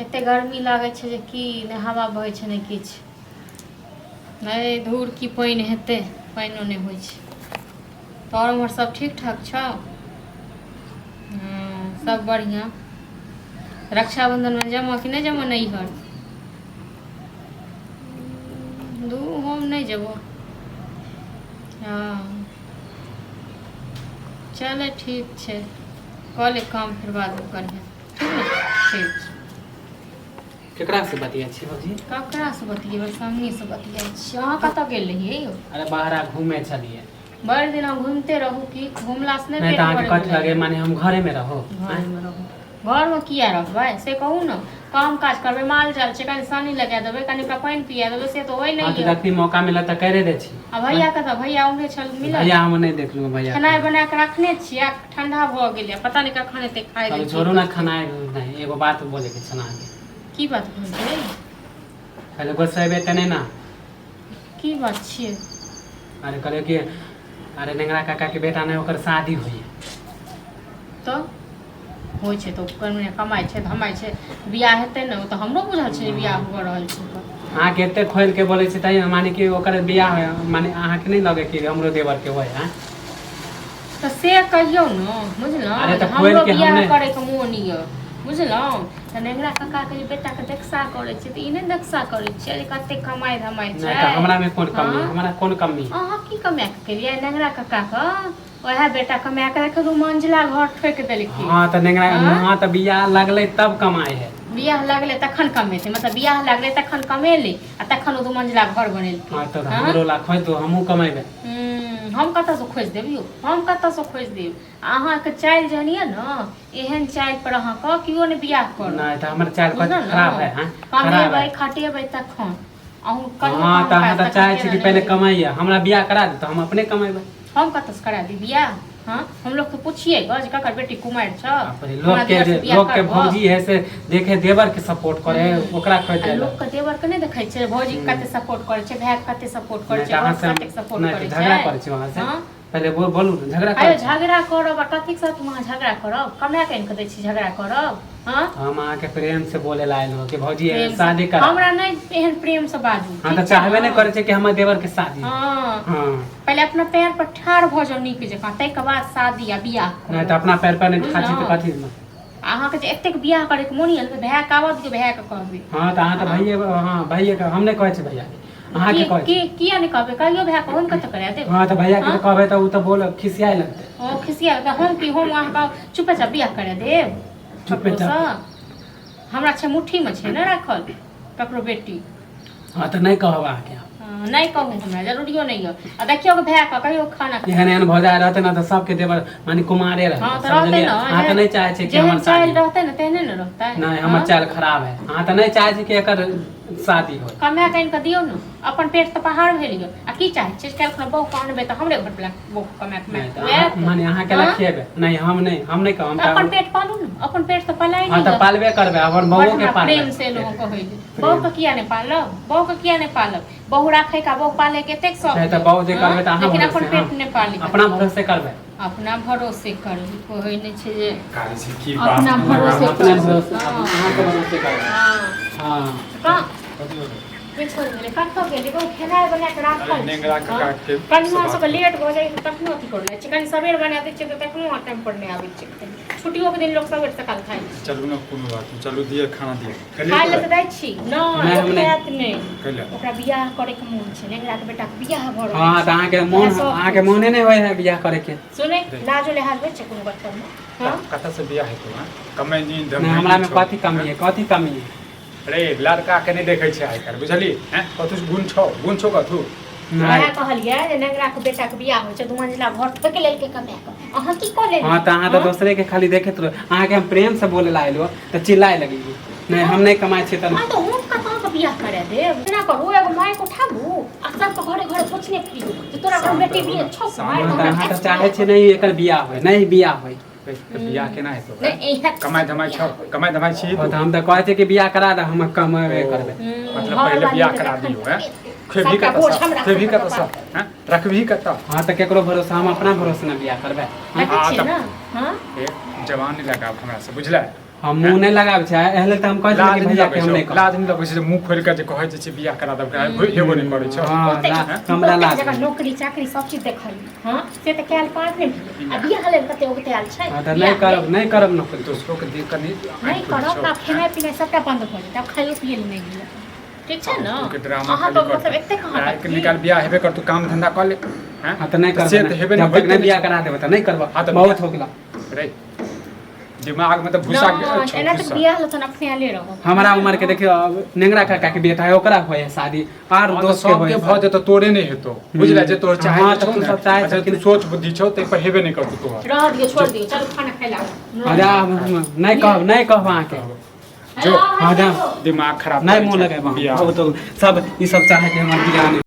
एते गर्मी लागै छै जे की नहि हवा बहै छै नहि किछु नहि धूर की पानि हेतै पानिओ नहि होइ छै तोहर उम्हर सब ठीक ठाक छौ हँ सब बढ़िआँ रक्षाबन्धनमे जेबह कि नहि जेबह नैहर दू हम नहि जेबो हँ चलै ठीक छै कऽ ले काम फेर बादमे करिहेँ ठीक ने ठीक छै। केकरा से बतिया छी भौजी? ककरासँ बतियेबै, संगीसँ बतियाइ छी। अहाँ कतऽ गेल रहियै यौ? अरे बाहरा घूमे छलियै। भरि दिन अहाँ घुमिते रहू की घुमलासँ नहि नहि पेट तऽ अहाँके भरै कथी वला लगे यऽ। माने हम घरे में रहो? घरमे रहू, घरमे किया रहबै से कहू ने। काम काज करबै, माल जाल छै, कनि सानी लगा देबै, कनि ओकरा पानि पिया देबै, से तऽ होइ हँ नहि तऽ यऽ। जखनी मौका मिलत तऽ करे दै छी। आ भैया कतऽ? भैया उम्हरे छल मिलल? भैया हम नहि देखलहुँ भैया। खेनाइ बना कऽ रखने छियै, आ ठंडा भऽ गेलै, पता नहि कखन एतै खाइ चलू लए। छोड़ू ने खेनाइ। नहि, एगो बात बोले के छल अहाँके। की बात भऽ गेलै? पहिले गोसेबै तऽ नहि ने? की बात छियै? अरे कहलियै कि अरे नेंगरा काका के बेटा नहि, ओकर शादी होइए। तऽ होइ छै तऽ ओकर कमाइ छै धमाइ छै, बियाह हेतै ने। ओ तऽ हमरो बुझल छै जे बियाह भऽ रहल छै ओकर। अहाँके एते खोलि के बोलै छै तै माने कि ओकर बियाह होय, माने अहाँके नहि लगे कि हमरो देवर के होय हैं? तऽ से कहियौ ने, बुझलहुँ? अरे तऽ जे हमरो खोलि के हम बियाह नहि- करैके मोन यऽ, बुझलहुँ? तऽ नेंगरा काकाके जे बेटाके देखसा करै छै तऽ ई नहि देखसा करै छियै जे कते कमाइ धमाइ छै। नहि तऽ हमरा में कोन कमी है? हँ? हमरा कोन कमी है? अहाँ की कमा कऽ केलियै? नेंगरा काकाके वएह बेटा कमा कऽ राखल, दू मंजिला घर ठोकि देलखिन। हाँ तऽ नेंगरा हाँ? हाँ तऽ बियाह लगलै तब कमाइ है। बियाह लगलै तखन कमेतै? मतलब बियाह लगलै तखन कमेलै आ तखन ओ दू मंजिला घर बनेलकै? हाँ तऽ हाँ? हमरो ला खोजि दो, हमहूँ कमेबै। हम कतऽसँ खोजि देब यौ? हम कतऽसँ खोजि देब? अहाँके चालि जहन यऽ ने, एहन चालि पर अहाँके केओ नहि बियाह करत। नहि तऽ हमर चालि कथी बुझलहुँ ने? खराब है? हाँ, खराब कमेबै है। खटेबै तखन अहूँ करियौ हाँ काम तऽ अहाँ काज तऽ तखन चाहै छी केना कि नहि पहिले होइए। कमाइए, हमरा बियाह करा दे तऽ हम अपने कमेबै। हम कतऽसँ करा दी बियाह? हाँ, हम लोगके पूछिए ग जे ककर बेटी कुमारि छ, बाप रे, हमरा लोक के दिअरसँ जे बियाह लोक के करबह? भौजी है से देखे देवर के सपोर्ट करे है, ओकरा खोजि आ देलक। लोकके देवरके नहि देखै छै भौजी कते सपोर्ट करै छै, भायके कते सपोर्ट करै नहि छै, तऽ अहाँ घरके से हम कते सपोर्ट नहि तऽ करै झगड़ा छै। करै छी वहाँ से। हाँ? पहिले बोलू ने, झगड़ा आयो करै छी? झगड़ा करब आ कथीके साथ अहाँ झगड़ा करब? कमा कऽ आनि कऽ दै छी, झगड़ा करब? हाँ? हम अहाँके प्रेम से बोले ला आयल हो कि भौजी प्रेम से- शादी करा। हमरा नहि एहन प्रेम से बाजू। हाँ ठीक तऽ छै चाहबे ने? नहि करै छै कि हमर देवर के शादी हो। हाँ। हाँ। पहिले अपना पैर पर ठाढ़ भऽ जाउ नीक जकाँ, ताहिके बाद शादी आ बियाह नहि करब। तऽ अपना पैर पर नहि ठाढ़ छी तऽ बुझलहुँ? कथी? अहाँके जे एतेक बियाह करैके मोन यऽ ने, भायके आबऽ दियौ, भायके कहबै। हाँ तऽ अहाँ तऽ भैये, हाँ भैये के हम नहि कहै छी, भैया के अहाँके की कहै छी। की किया नहि कहबै? कहियो भायके, हम कतऽ करा देब? हाँ तऽ भैया के हाँ? तऽ कहबै तऽ ओ तऽ बोल खिसियाए लगतै। ओ खिसिया कऽ हम की हम अहाँके चुपेचाप बियाह करा देब? चुपेचाप। ककरोसँ हमरा छै मुट्ठीमे छै ने राखल ककरो बेटी। हाँ तऽ नहि कहब अहाँके। हँ, नहि कहू, हमरा जरूरियो नहि यऽ। आ देखियौ भायके कहियो खाना एहन एहन भौजाइ रहतै ने तऽ सबके देवर माने कुमारे रहतै। हाँ तऽ रहतै समझलियै? ने। अहाँ तऽ नहि चाहै छियै कि जेहन हमर चालि शादी रहतै ने तेहने ने रहतै। नहि, हमर हाँ? चालि खराब है? अहाँ तऽ नहि चाहै छी कि एकर शादी हो? कमा कऽ आनि कऽ दियौ ने। अपन पेट तऽ पहाड़ भेल यऽ। आ की चाहै छियै? काल्हि खुना बहू के आनबै तऽ हमरे घर वला बहू कमा कमा नहि तऽ अहाँ माने अहाँ केला हाँ? खिएबै? नहि, हम नहि कहब हम तऽ अपन तऽ पेट पालू ने, अपन पेट तऽ पलाय हाँ नहि तऽ यऽ। पालबे करबै, अपन बड़ बहू के हमरा पालबै। प्रेम से लोग कहै छै, बहू के किया नहि पालब, बहू के किया नहि पालब? बहू राखै के आ बहू पालै के एतेक शौक नहि तऽ यऽ, बहू जे हाँ? करबै तऽ अहाँ लेकिन अपन भरोसे, पेट हाँ। नहि पाली। अपना भरोसे करबै। अपना भरोसे करबै, कहै नहि छै जे काज छै की अपना बाप भरोसे अपने करबै। भरोसे हाँ। अहाँके भरोसे करबै। हाँ। हाँ। कहाँ किछो नहि भेलै, कतऽ गेलै? ओ खेनाइ बना कऽ राखल अरे नेंगरा छै, काका हाँ? के कनिआ से सबके बात लेट भऽ जाइ छै तखनो अथी करै छै। कनि सबेर बना दै छियै तऽ तखनो अहाँ टाइम पर नहि आबै छै। छुट्टियोके दिन लोक सबेर सकाल खाइ छै। चलू ने, कोनो बात नहि, चलू, दिअ खाना दिअ। खाइ लए तऽ दै छी नहि, नहि? हम नहि। खायत नहि। कैला? ओकरा बियाह करैके मोन छै, नेंगराके बेटाके बियाह भऽ रहल हाँ छै। तऽ अहाँके मोन इएह सब अहाँके कुछ। मोने नहि होइ है बियाह करैके? सुनै लाजो लिहाज होइ छै कोनो बच्चामे? हाँ। कतऽ से बियाह हेतौ? हँ, कमाइ नहीं नहि, धमाइ हमरा में छौ। कथी कमी है? कथी कमी है? अरे लड़का के नहि देखै छै आइ काल्हि, बुझली? हैं, कथू गुण छौ? गुण छौ कथू? वएह नहि। कहलियै जे नेंगराके बेटाके बियाह होइ छै, दू मंजिला घर ठोकि लेलकै कमाए कऽ, अहाँ की कऽ लेलियै? हाँ तऽ अहाँ तऽ हाँ? दोसरे के खाली देखैत रहो। अहाँके हम प्रेम से बोले ला आइलो तऽ चिल्लाए लगलियै। नहि, हम नहि कमाइ छियै तऽ हाँ तऽ हम कतऽ के बियाह करा देब? एना करू, एगो माइक उठाबू आ सबके घरे घरे पूछने फिरू जे तोरा घर बेटी बियाह छौ कुमारि? हाँ तऽ अहाँ तऽ चाहै छियै नहि एकर बियाह होय, नहि बियाह होय। तऽ बियाह केना हेतौ? नहि, इएह कमाइ धमाइ छौ? कमाइ धमाइ छी हाँ तऽ हम तऽ कहै छियै कि बियाह करा दे, हम कमेबे करबै। मतलब पहिले बियाह करा दियौ? हैं, खेबही सबटा कतऽ बोझ सँ? हमरा खेबही सबके कतऽ सँ? हैं, रखबही कतऽ? हाँ तऽ केकरो भरोसा, हम अपना भरोसे ने बियाह करबै। देखै हाँ, छियै तऽ- ने? हाँ। ए जवान नहि लगाब हमरा से, बुझलै? हम मुँह नहि लगाबै छै, एहि लेल तऽ हम कहै लाज छलियै कि नहि भैया लगै के हम छौ, नहि कहब। लाज नहि लगै छै जे मुँह खोलि कऽ जे कहै छै बियाह करा देब, हेबो नहि करै छौ। हँ, ओतेक हमरा ओतेक लाज जगह नौकरी चाकरी सब चीज देखल, हँ से तऽ कयल पार नहि भेलै, आ बियाह लेल कते ओगतायल छै। हँ, तऽ नहि बियाह करब, लेल नहि करब नौकरी। दोसरो के देख कऽ नहि नहि करब तऽ खेनाइ पिनाइ सबटा बन्द भऽ जेतै, आब खाइयो पियै लए नहि मिलत। ठीक छै ने? के ड्रामा अहाँ खाली तऽ मतलब करतौ। एते कहाँ आइ तक निकाल बियाह हेबे करतौ, काम धंधा कऽ ले। हैं? हँ तऽ नहि से करब, तऽ हेबे जब तक होइते नहि बियाह छौ। करा देबै तऽ नहि करब। हँ तऽ बहुत बियाह- हो गेला। रे दिमाग में तऽ भूसा नहि, छौ, एना तऽ भूसा। बियाह लऽ तहन अपने आले रहब। हमरा उमर के देखियौ, अब नेंगरा काका के बेटा है, ओकरा होय है शादी, आर हँ, तऽ दोस्त के होय सबके है भऽ जेतौ, तोरे नहि हेतौ, बुझले? जे तोहर चाहे हँ, तऽ छौ तू ने, सब चाहै अच्छा, छौ कि तू सोच बुद्धि छौ ताहि पर हेबे नहि करतौ तोहर। रह दियौ, छोड़ दियौ, चलू खाना खाइ लाउ। अरे आब नहि कहब, नहि कहब अहाँके। जो हँ, जा। दिमाग खराब नहि करै मुँह छै। लगेब अहाँ। बियाह। बहुत हो गेल। सब ई सब चाहे कि हमर बियाह नहि